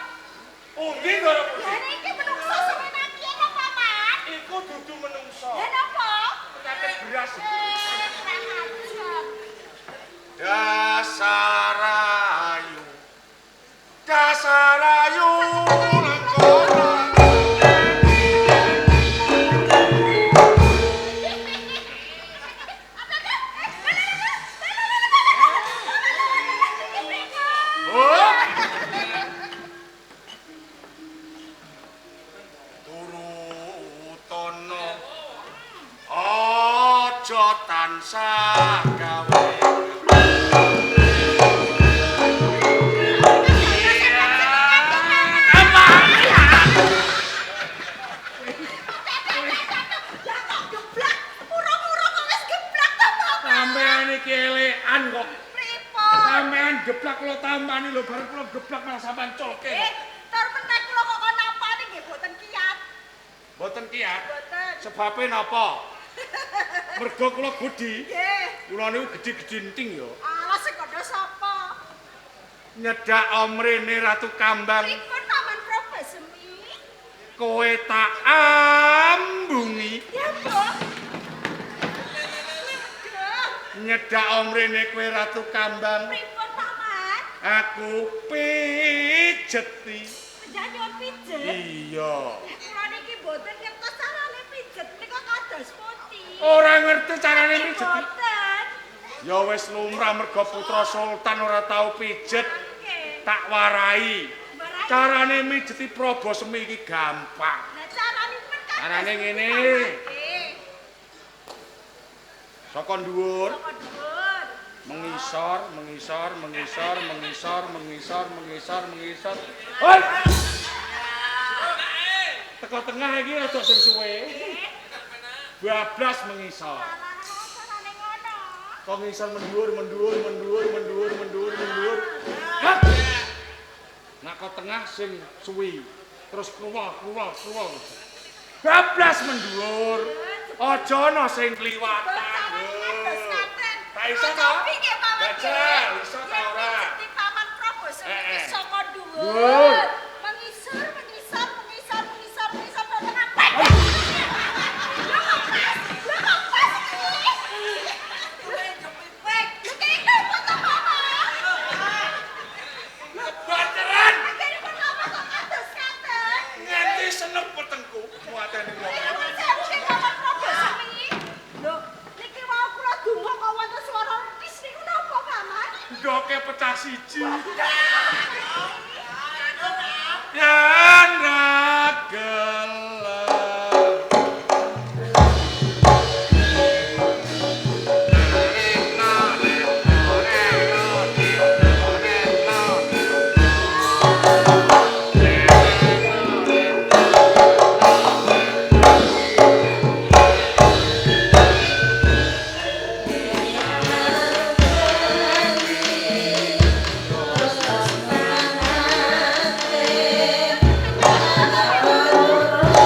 Pundi Ndoro Putri? Lah iki menungso semenake apa, Paman? Iku dudu menungso. Lah napa? Penyakit beras. Kurang ajar. Dasar ayu. Dasar ayu lengkara. Oh. Turutono aja tansah gawe. Sampean iki elekan kok. Pripun? Sampean geblak kula tampani lho, bareng kula geblak malah sampean colke. Tur meneh kula kok kon nampani nggih boten kiat. Mboten kiat. Boten. Sebabe napa? Mergo kula gedhi. Nggih. Kula niku gedhi-gedhi enting ya. Alah sing kandha sapa? Nyedak omrene Ratu Kambang. Pripun Paman Probosemi? Kowe tak ambungi. Ya, Mbok. Nyedak omrene kowe Ratu Kambang. Pripun Paman? Aku pijeti. Panjenengan nyuwun pijet? Iya. Kula niki mboten ngertos carane pijet menika kados pundi. Ora ngerti carane pijet. Mboten. Ya wis lumrah mergo putra sultan ora tau pijet. Nggih. Tak warai. Warai. Carane mijeti Probosemi iki gampang. Lah caranipun kados Carane ngene. Nggih. Saka dhuwur Saka dhuwur. mengisor, mengisor, mengisor, mengisor, mengisor, mengisor, mengisor. Hoi! Teko tengah iki rada sing suwe. Bablas mengisor. Alah carane ngono. Kok ngisor mendhuwur, mendhuwur, mendhuwur, mendhuwur, mendhuwur, mendhuwur. Hah! Nak kok tengah sing suwi. Terus keluar, keluar, keluar. Bablas mendhuwur. Aja ana sing kliwatan. Carane kados ngaten. Tak iso ta? Nggih Paman. Jajal, iso ta ora? Yen Paman Probosemi Eh, iki eh. saka Dhuwur. dhuwur. Mengisor, mengisor, mengisor, mengisor, mengisor ke tengah. Lho kok pas? Lho kok pas iki? Lho kaya napa to, Paman? Kebanteran. Akhiripun napa kok kados ngaten? Nganti seneng petengku muatene wong. Nyuwun sewu nggih Paman Probosemi. Lho, niki wau kula donga kok wonten swara tis niku napa, Paman? Ndoke pecah siji. Yen ra gelem. Thank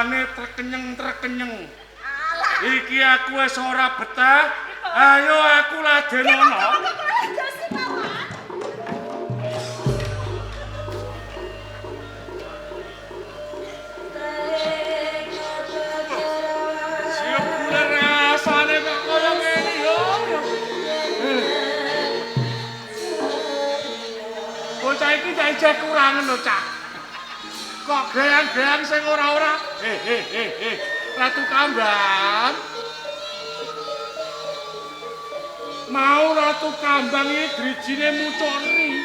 Rasane trekenyeng-trekenyeng. Iki aku wis ora betah. Ayo aku ladenono. Siap gula rasane kok kaya ngene yo. Bocah iki tak ijeh kurangen lho, Cak. Kok geyang-geyang sing ora-ora. Ratu Kambang. Mau Ratu Kambang iki drijine mucuk ri.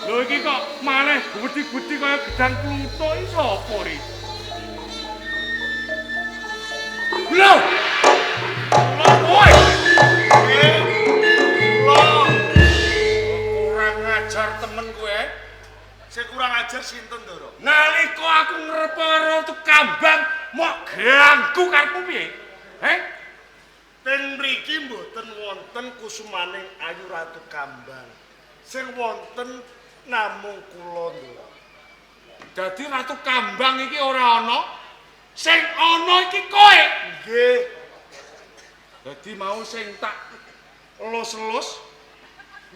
Lho iki kok malih gedhi-gedhi kaya gedang kluthuk iki sapa ri? Lho. Lho kowe. Lho. Kurang ajar temen kowe. Sing kurang ajar sinten, Ndoro? Nalika aku ngrep Ratu Kambang, mok ganggu karepmu piye? Heh? Ten mriki mboten wonten kusumaning Ayu Ratu Kambang. Sing wonten namung kula, Ndoro. Dadi Ratu Kambang iki ora ana, sing ana iki kowe. Nggih. Dadi mau sing tak elus-elus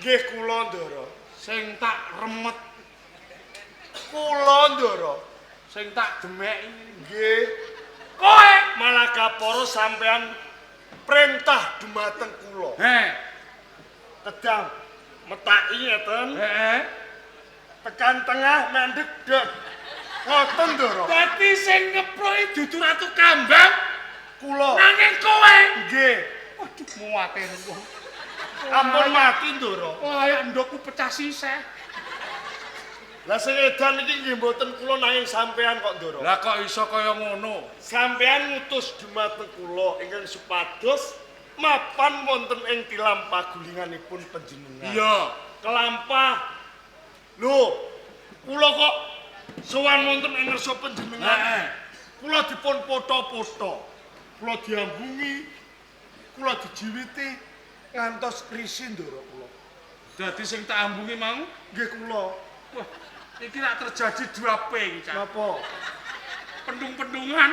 nggih kula, Ndoro. Sing tak remet kula, Ndoro. Sing tak demeki nggih. Kowe malah kaporo sampean perintah dumateng kula. Heh. Kedang metaki ngeten. Heeh. Tekan tengah mendhek dek. Ngoten, Ndoro. Dadi sing ngepruki dudu Ratu Kambang kula. Nanging kowe. Nggih. Waduh muwate wong. Ampun mati, Ndoro. Layak ndokku pecah sisih. Lah sing edan iki nggih mboten kula nanging sampean kok, Ndoro. Lah kok iso kaya ngono? Sampean ngutus dumateng kula ingkang supados mapan wonten ing tilam pagulinganipun panjenengan. Iya. Kelampah. Lho, kula kok sowan wonten ing ngarsa panjenengan. Heeh. Kula dipun potho-potho. Kula diambungi, kula dijiwiti ngantos risi, Ndoro kula. Dadi sing tak ambungi mau nggih kula. Wah, iki rak terjadi 2P iki, Cak. Napa? Pendung-pendungan.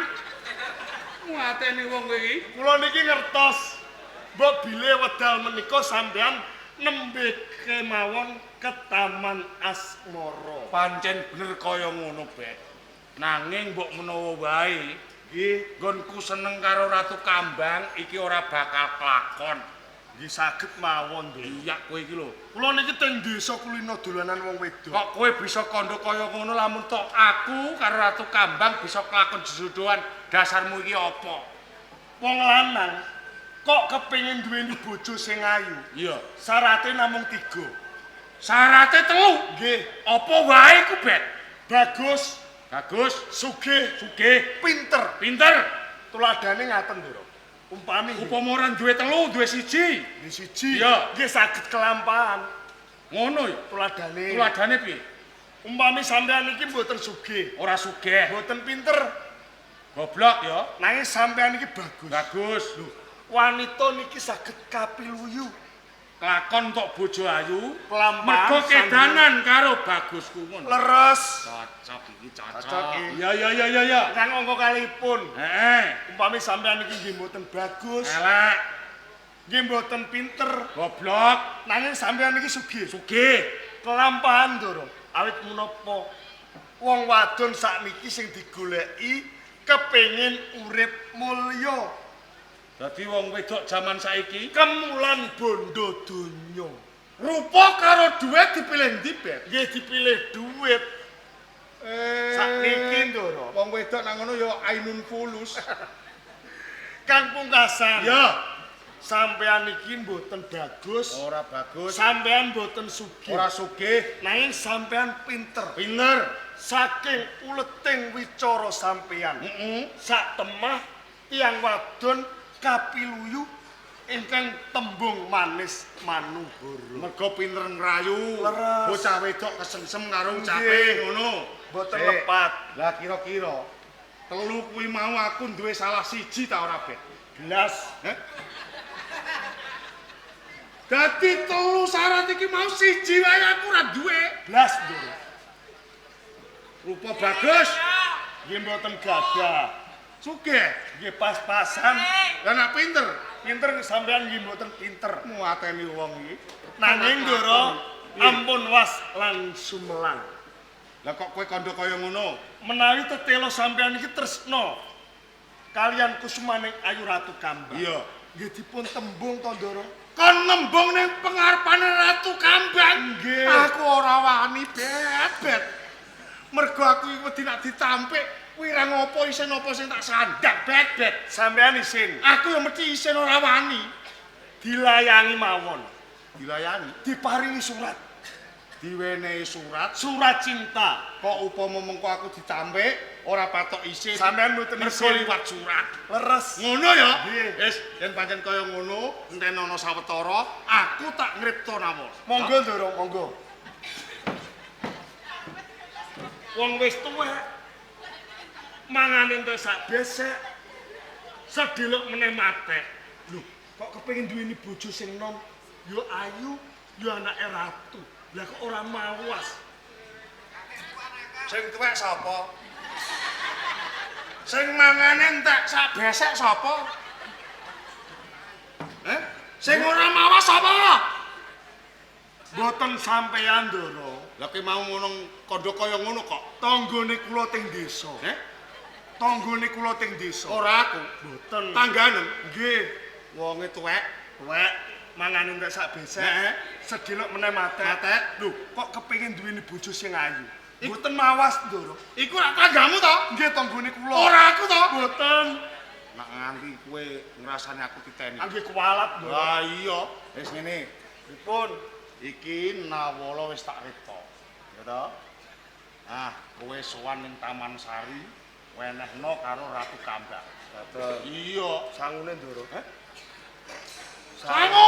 Muateni wong kowe iki. Kula niki ngertos mbok bile wedal menika sampean nembe kemawon ke Taman Asmara. Pancen bener kaya ngono, Bek. Nanging mbok menawa wae, nggih, nggonku seneng karo Ratu Kambang iki ora bakal kelakon. Nggih saged mawon, Ndoro. Iya kowe iki lho. Kula niki teng desa kulino dolanan wong wedok. Kok kowe bisa kandha kaya ngono lamun tok aku karo Ratu Kambang bisa kelakon jejodohan, dasarmu iki apa? Wong lanang kok kepengin duweni bojo sing ayu. Iya. Syarate namung 3. Syarate 3? Nggih. Apa wae ku, Bet? Bagus. Bagus, sugih, sugih, pinter. Pinter. Tuladane ngaten, Ndoro. Umpami upama ora duwe 3, duwe 1. Duwe 1. Iya. Nggih saged kelampahan. Ngono ya. Tuladane. Tuladane piye? Umpami sampean iki mboten sugih. Ora sugih. Mboten pinter. Goblok ya. Nanging sampean iki bagus. Bagus. Lho, wanita niki saged kapiluyu. Kelakon tok bojo ayu, kelampahan mergo kedanan karo bagusku ngono. Leres. Cocok iki, cocok. Cocok iki. Iya iya iya iya iya. Kang angka kalipun. Heeh. Umpami sampean iki nggih mboten bagus. Elek. Nggih mboten pinter. Goblok. Nanging sampean iki sugih. Sugih. Kelampahan, Ndoro. Awit menapa wong wadon sakniki sing digoleki kepengin urip mulya. Dadi wong wedok jaman saiki kemulan bondo donya. Rupa karo dhuwit dipilih ndi, Bet? Nggih dipilih dhuwit. Sakniki, Ndoro. Wong wedok nang ngono ya ainun fulus. Kang pungkasan. Ya. Sampean iki mboten bagus. Ora bagus. Sampean mboten sugih. Ora sugih. Nanging sampean pinter. Pinter. Saking uleting wicara sampean. Heeh. Sak temah tiyang wadon kapiluyu ingkang tembung manis manuhara. Mergo pinter ngrayu. Bocah wedok kesengsem karo ucape ngono. Mboten lepat. Lah kira-kira telu kuwi mau aku duwe salah siji ta ora, Bet? Blas. Heh? Dadi telu syarat iki mau siji wae aku ora duwe. Blas, Ndoro. Rupa bagus. Nggih mboten gadah. Sugih. Nggih pas-pasan. Lah nek pinter, Pinter sampean nggih mboten pinter. Muateni wong iki. Nanging Ndara ampun was lan sumelang. Lah kok kowe kandha kaya ngono? Menawi tetela sampean iki tresna kalian kusumaning Ayu Ratu Kambang. Iya. Nggih dipun tembung to, Ndara. Kon nembung ning pengarepane Ratu Kambang. Nggih. Aku ora wani bet-bet. Mergo aku iki wedi nek ditampik wirang apa isin apa sing tak sandang bet-bet. Sampean isin. Aku ya mesti isin ora wani. Dilayangi mawon. Dilayani, Diparingi surat, diwenehi surat. Surat cinta. Kok upama mengko aku ditampik ora patok isin. Sampean mboten mergo isin. liwat surat. Leres. Ngono ya? Nggih. Wis, yen pancen kaya ngono, enten ana sawetara, aku tak ngripta nawala. Monggo, Ndara, monggo. Wong wis tuwek. Mangane entek sak besek. Sedelok meneh matek. Lho, kok kepengin duweni bojo sing nom? Ya ayu, ya anake ratu. Lah kok ora mawas. Sing tuwek sapa? Sing mangane entek sak besek sapa? Eh? Sing ora mawas sapa? Mboten sampean, Ndara. Lah ki mau ngono kandha kaya ngono kok. Tanggane kula teng desa. Eh? Tanggane kula teng desa. Ora aku. Mboten. Tangganem. Nggih. Wonge tuwek. Tuwek mangane entek sak besek. Heeh. Sedelok meneh matek. Matek. Lho, kok kepengin duweni bojo sing ayu? Mboten mawas, Ndara. Iku rak tanggamu to? Nggih, tanggane kula. Ora aku to? Mboten. Nak nganti kowe ngrasani aku titeni. Nggih kualat, Ndara. Lah iya, wis ngene. Pripun? Iki Nawala wis tak ripta. Ya to? Ah, kowe sowan ning Taman Sari, wenehno karo Ratu Kambang. Iya, Sangune, Ndara. Heh? Sangu.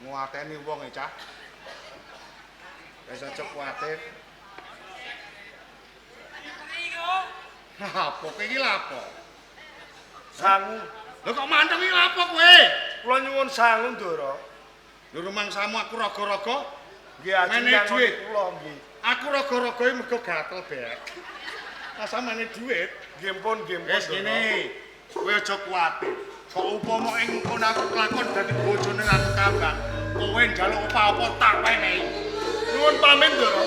Nguateni wong e, Cah. Wis aja kuwatir. Apa kowe iki lapo? Sangu. Lho kok manteng iki lapo kowe? Kula nyuwun sangu, Ndara. Lho rumangsamu aku raga-raga, Nggih ajeng Menehi nyangoni dhuwit. kula nggih. Aku raga-raga iki mergo gatel bek. Masa mene dhuwit. Nggih pun, nggih pun. Wis ngene. Kowe aja kuwatir. Kok upama ing kono aku kelakon dadi bojone Ratu Kambang, kowe njaluk apa-apa tak wenehi. Nyuwun pamit, Ndara.